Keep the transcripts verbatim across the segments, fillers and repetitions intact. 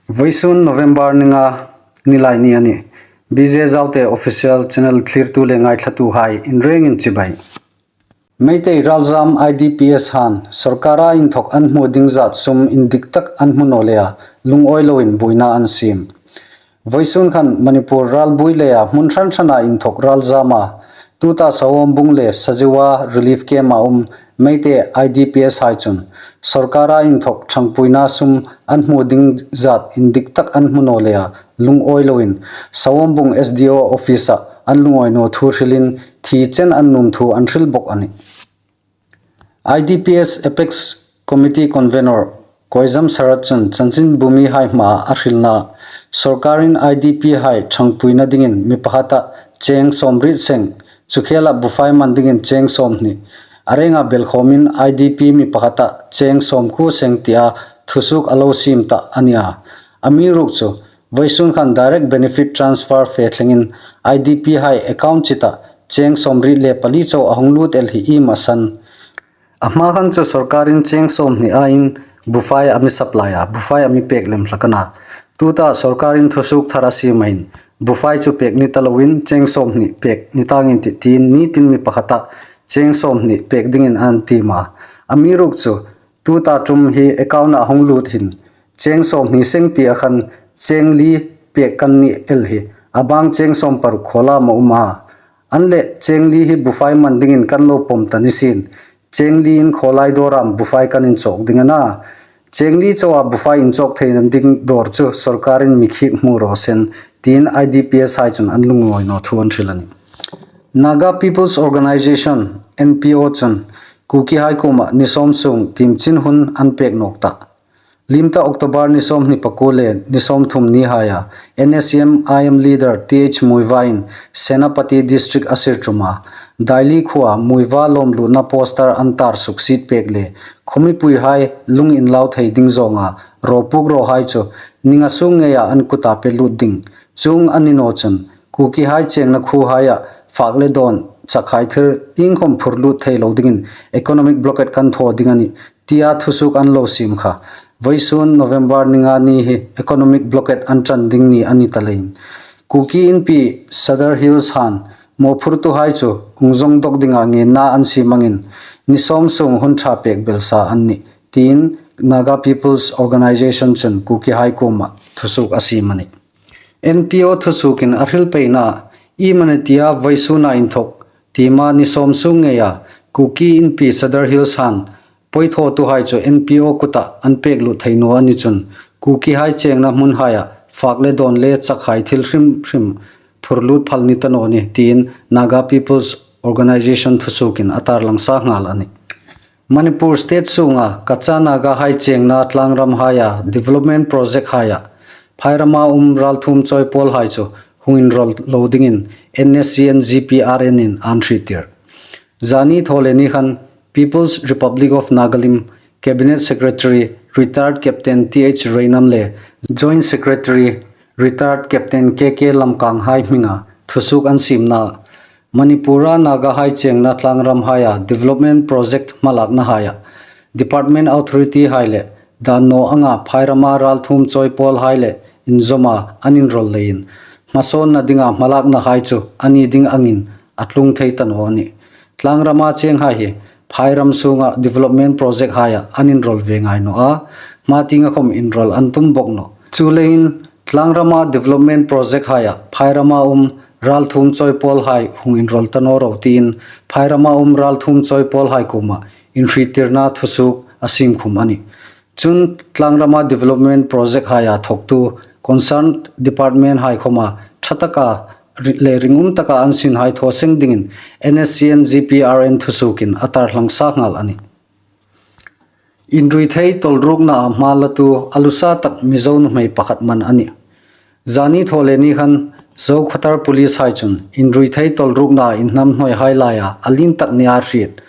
Vawisun November ni nga, Nilaini a nih. B J Zaute Official Channel thlirtu le ngaithlatuhai inrengin chibai. Meitei ralzam I D P S han sawrkara inthawk an hmu ding zat sum indiktak an hmu naw leia lungawi loin buoina an siem. Vawisun khan Manipur ralbuoi leia hmun hran hrana inthawk ralzama tuta Sawawmbung le Sajiwa relief camp-a um Meitei I D P S hai chun sawrkara inthawk ṭhangpuina sum an hmu ding zat indiktak an hmu naw leia lungawi loin Sawawmbung S D O office-a an lungawi naw thu hrilin thi chen an nuom thu an hril bawk a nih. I D P S Apex Committee Convenor Koizam Sarat chun Chanchinbumihai hmaa a hrilna, sawrkarin I D P hai ṭhangpuina dingin mi pakhata cheng sawmriet seng, chu khela bufai man dingin cheng sawmhni, a renga belkhawmin I D P mi pakhata cheng sawmkuo seng tia thusuok a lo siem ta a nih a. Amiruokchu, vawisun khan direct benefit transfer fe thlengin I D P hai account chita cheng sawmriet le pali chau a hung lut el hi iem a san. A hma khan chu sawrkarin cheng sawmhni aiin bufai a mi supply a, bufai a mi pek lem hlak a na. Tuta sawrkarin thusuok thar a siem ahin, bufai chu pek ni ta loin cheng sawmhni pek ni tang in tih tiin nitin mi pakhata cheng sawmhni pek dingin an tiem a. Amiruokchu, tuta ṭum hi account-a hung lut hin, cheng sawmhni seng tia khan cheng li pek kan ni el hi, a bang cheng sawmparuk khawlam a um a. An leh cheng li hi bufai man dingin kan lo pawm ta ni sien, cheng liin khawlai dawra bufai kan inchawk ding a na. Cheng li chaua bufai inchawk theina ding dawr chu sawrkarin mi khik hmu raw se, tiin I D P S hai chun an lungawi naw thu an hril a nih. Naga People's Organisation, N P O chun Kukihai kuoma ni sawm sung timchin hun an pek nawk ta. Limta October ni sawmhni pakuo le ni sawmthum nihaia N S C N I M leader Th Muivah-in Senapati District a sir ṭuma Daili khuoa Muivah lawmlutna poster an tar suksiet pek le khuomipuihai lung inlau thei ding zawnga rawpuk rawhai chu ni nga sung ngeia an kuta pe lut ding, chuong a ni naw chun Kukihai chengna khuohaia fak le dawn chakhai thil iengkhom phur lut thei lo dingin economic blockade kan thaw ding a nih, tia thusuok an lo siem kha. Vawisun November ni nga ni hi economic blockade an ṭan ding ni a ni ta leiin, Kuki Inpi Sadar Hills han mawphurtuhai chu hung zawng dawk dinga ngenna an siem angin ni sawm sung hun ṭha pek belsa an nih, tiin Naga People's Organisation chun Kukihai kuoma thusuok a siem a nih. N P O thusuokin a hril peina, iemani tia vawisuna inthawk tima ni sawm sung ngeia Kuki Inpi Sadar Hills han poithawtuhai chu N P O kuta an pek lut thei naw a ni chun, Kukihai chengna hmunhaia fak le dawn le chakhai thil hrim hrim phur lut phal ni ta naw ni, tiin Naga People's Organisation thusuokin a tarlang sa nghal a nih. Manipur State sunga Kacha Nagahai chengna tlangramhaia development project haia phairama um ralthuom chawi pawlhai chu hung inrawl lo dingin N S C N G P R N in an hriettir. Zani thawleni khan People's Republic of Nagalim Cabinet Secretary Retired Captain Th Reinam le Joint Secretary Retired Captain K K Lamkanghai hminga thusuok an siemna, Manipura Nagahai chengna tlangramhaia development project hmalaknahaia department authority hai le dan naw anga phairama ralthuom chawi pawlhai le inzawma an inrawl leiin hmasawnna dinga hmalaknahai chu a ni ding angin a tlung thei ta naw a nih. Tlangrama chenghai hi phairam sunga development project haia an inrawl ve ngai naw a, hma tienga khawm inrawl an tum bawk naw. Chuleiin tlangrama development project haia phairama um ralthuom chawi pawlhai hung inrawl ta naw ro tiin phairama um ralthuom chawi pawlhai kuoma inhriettirna thusuok a siem khum a nih. Chun tlangrama development project haia thawktu concerned department hai khawma ṭha taka ri-, le ringum taka an sinhai thaw seng dingin N S C N G P R N thusuokin a tarlang sa nghal a nih. Inrui thei tawlrukna hma latu a lusa tak Mizo nuhmei pakhat man a nih. Zani thawleni khan Zokhawthar Police hai chun inrui thei tawlrukna inhnamhnawihai laia a lien tak nia hriet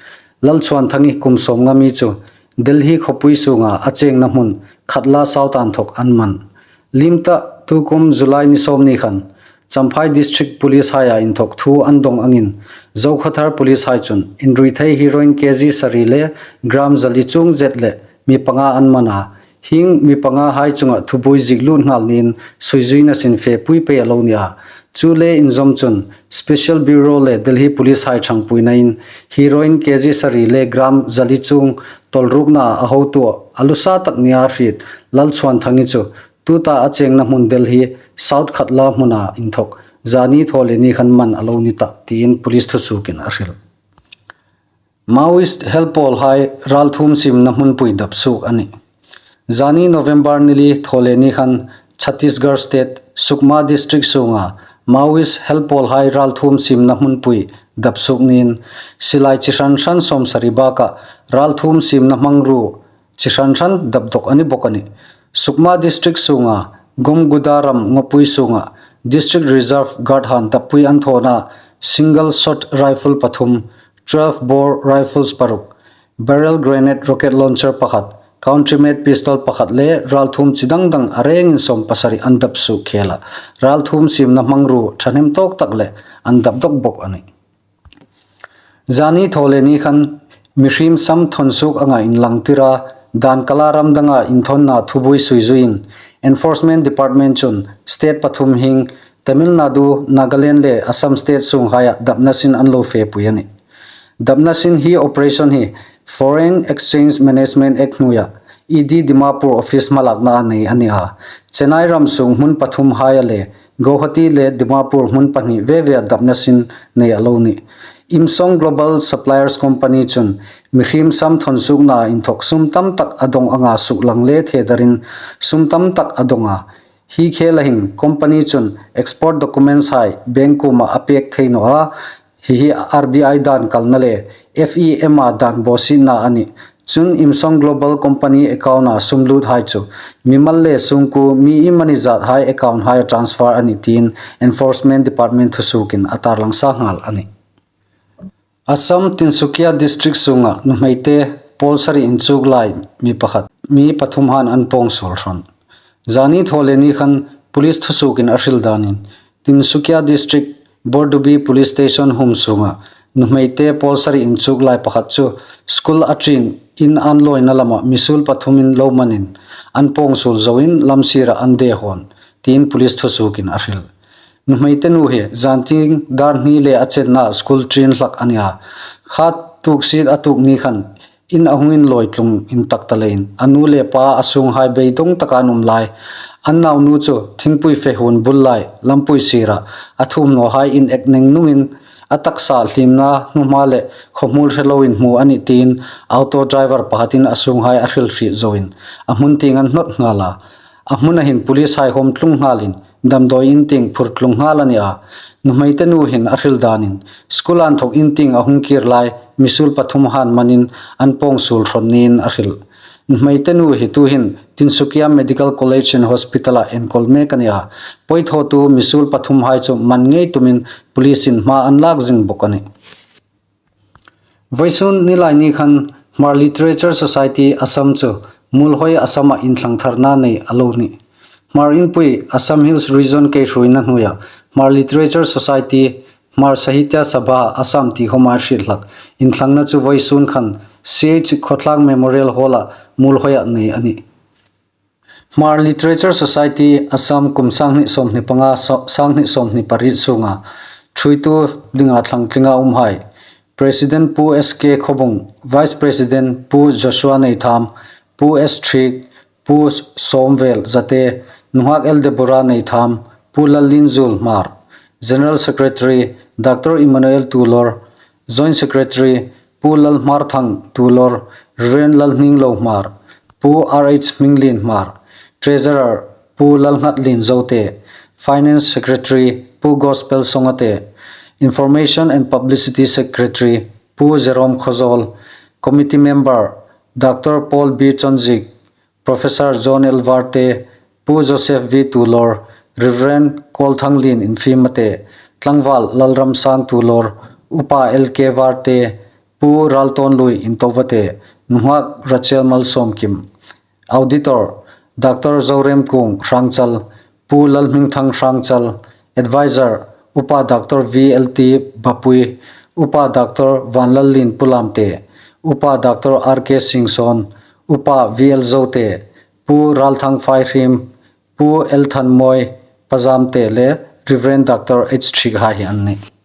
Lalchhuanthangi kum sawmnga mi chu Delhi khawpui sunga a chengna hmun Khatla South-a inthawk an man. Limta tukum July ni sawmhni khan Champhai District Police haia inthawk thu an dawng angin Zokhawthar Police hai chun inrui thei heroin K G sari le gram zali chuong zet le mi panga an man a, Hieng mi pangahai chunga thubuoi ziek lut nghal niin suizuina sin fepui pei a lo ni a. Chu le inzawm chun Special Bureau le Delhi Police hai ṭhangpuinain heroin kg sari le gram zali chuong tawlrukna a hotu a lusa tak nia hriet Lalchhuanthangi chu tuta a chengna hmun Delhi South Khatla hmuna inthawk zani thawleni khan man a lo ni tah tiin police thusuokin a hril. Maoist helpawlhai ralthuom siemna hmunpui dap suok a nih. Zani November ni li thawleni khan Chhattisgarh State Sukma District sunga Maoist helpawlhai ralthuom siemna hmunpui dap suok niin silai chi hran hran sawmsari baka ralthuom siemna hmangruo chi hran hran dap dawk a ni bawk a nih. Sukma District sunga Gomguda ram ngawpui sunga District Reserve Guard han dappui an thawna single shot rifle pathum, twelve bore rifles paruk, barrel grenade rocket launcher pakhat, country made pistol pakhat le ralthuom chi dang dang a rengin sawmpasari an dap suok khela, ralthuom siemna hmangruo ṭhahnem tawk tak le an dap dawk bawk a nih. Zani thawleni khan mihriem sam thawn suok anga inlang tira, dan kala ram danga inthawna thubuoi suizuiin Enforcement Department chun state pathum hieng Tamil Nadu, Nagaland le Assam state sunghaia dapna sin an lo fepui a nih. Dapna sin hi operation hi Foreign Exchange Management Act hnuoia E D Dimapur office hmalakna a nei a ni a. Chennai ram sung hmun pathum haia le Guwahati le Dimapur hmun pahni ve vea dapna sin nei a lo nih. Imsong Global Suppliers Company chun mihriem sam thawn suokna inthawk sum tam tak a dawng anga suklang le the darin sum tam tak a dawng a. Hi khela hin company chun export documents hai bank kuoma a pek thei naw a, hi hi R B I dan kalna le F E M a dan bawsietna a nih. Chun Imsong Global Company account a sum lut hai chu mimal le sungkuo mi iemani zat hai account haia transfer a nih tiin Enforcement Department thusuokin a tarlang sa nghal a nih. Assam Tinsukia District sunga nuhmeite pawl sari inchuk lai mi pakhat, mi pathum han an pawng suol hrawn. Zani thawleni khan police thusuokin a hril danin Tinsukia District Bordubi Police Station hum sunga nuhmeite pawl sari inchuk lai pakhat chu school a ṭin in an lawina lama misuol pathumin lo manin an pawng suol zoin lam sira an de hawn, tiin police thusuokin a hril. Nuhmeite nu hi zantieng dar hni le a chenna school ṭin hlak a ni a. Kha tuksiet a tuok ni khan in a hung inlawi tlung intak ta leiin a nu le pa a sunghai beidawng taka an um lai. An naunu chu thingpui fe hun bul lai lampui sira a thuomhnawhai inek neng nungin a taksa hlimna hnuhma le khawhmul hre lo inhmu a nih tiin auto driver pakhatin a sunghai a hril hriet zoin a hmun tieng an hnawt nghal a. A hmuna hin police hai khawm tlung nghalin damdawi in tieng phur tlung nghal a ni a. Nuhmeite nu hin a hril danin school a inthawk in tieng a hung kir lai misuol pathum han manin an pawng suol hrawn niin a hril. Nuhmeite nu hi tuhin Tinsukia Medical College and Hospital a enkawl mek a ni a. Pawithawtu misuol pathum hai chu man ngei tumin police in hma an lak zing bawk a nih. Vawisun Nilaini khan Hmar Literature Society Assam chu Muolhoi Assam-a inthlang tharna nei a lo nih. Hmar Inpui Assam Hills Region keihruoina hnuoia Hmar Literature Society, Hmar Sahitya Sabha Assam ti khawma hriet hlak inthlangna chu vawisun khan C H Khawtlang Memorial Hall-a Muolhoi-a nei a nih. Hmar Literature Society Assam kum sanghni sawmhni panga, so-, sanghni sawmhni pariet sunga ṭhuoitu dinga thlangtlinga umhai President Pu S K Khawbung, Vice President Pu Joshua Neitham, Pu S Thik, Pu Somvel Zate, Nunghak L Deborah Neitham, Pu Lallin Zul Hmar, General Secretary Doctor Emmanuel Tulor, Joint Secretary Pu Lalhmarthang Tulor, Reverend Lalhninglo Hmar, Pu R H Hminglien Hmar, Treasurer Pu Lalnghatlien Zote, Finance Secretary Pu Gospel Songate, Information and Publicity Secretary Pu Jerome Khawzawl, Committee Member Doctor Paul B Chonzik, Professor John L Varte, Pu Joseph V Tulor, Reverend Kawlthanglien Infiemate, Tlangval Lalramsang Tulor, Upa L K Varte, Pu Raltawnlui Intovate, Nunghak Rachel Malsawmkim, Auditor Doctor Zoremkung Hrangchal, Pu Lalhmingthang Hrangchal, Advisor Upa Doctor V L T Bapui, Upa Doctor Vanlallien Pulamte, Upa Doctor R K Singson, Upa V L Zote, Pu Ralthang Faihriem, Pu L Thanmawi, Pa Zamte le Reverend Dr H Thrikhai hi an nih.